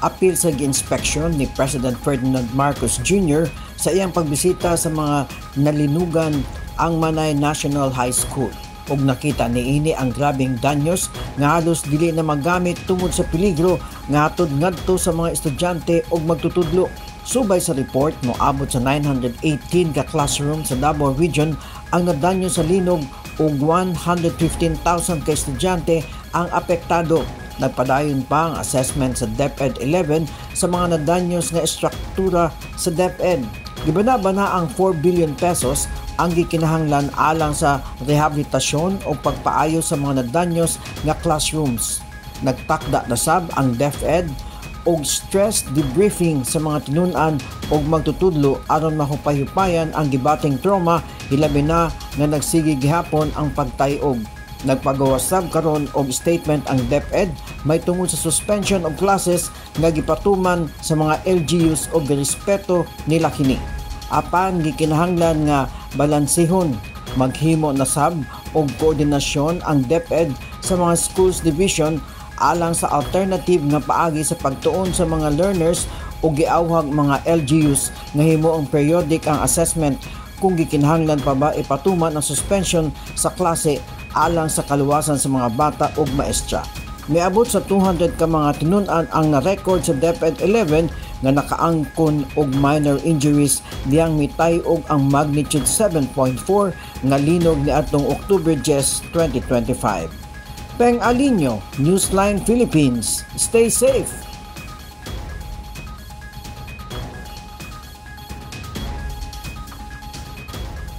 Apil sa gi-inspeksyon ni President Ferdinand Marcos Jr. sa iyang pagbisita sa mga nalinugan ang Manay National High School ug nakita niini ang grabeng danyos nga halos dili na magamit tungod sa peligro nga hatod ngadto sa mga estudyante ug magtutudlo. Subay sa report, moabot sa 918 ka classroom sa Davao Region ang nadanyo sa linog ug 115,000 ka estudyante ang apektado. Nagpadayon pa ang assessment sa DepEd 11 sa mga nadanyos nga estruktura sa DepEd. Gibana-bana ang 4 billion pesos ang gikinahanglan alang sa rehabilitasyon o pagpaayo sa mga nadanyos nga classrooms. Nagtakda na sab ang DepEd og stress debriefing sa mga tinun-an og magtutudlo aron mahupay-hupayan ang gibating trauma, hilabi na nga nagsige gihapon ang pagtay-og. Nagpagawas sab karon og statement ang DepEd may tungod sa suspension of classes nga gipatuman sa mga LGUs og girespeto nila kini. Apan gikinahanglan nga balansehon. Maghimo na sab og koordinasyon ang DepEd sa mga schools division alang sa alternative nga paagi sa pagtuon sa mga learners ug giawhag mga LGUs nga himuong periodic ang assessment kung gikinahanglan pa ba ipatuman ang suspension sa klase alang sa kaluwasan sa mga bata ug maestra. Miabot sa 200 ka mga tinun-an ang na-record sa DepEd 11 nga nakaangkon og minor injuries diyang mitay-og ang magnitude 7.4 nga linog niadtong October 10, 2025. Peng Alinio, Newsline Philippines. Stay safe.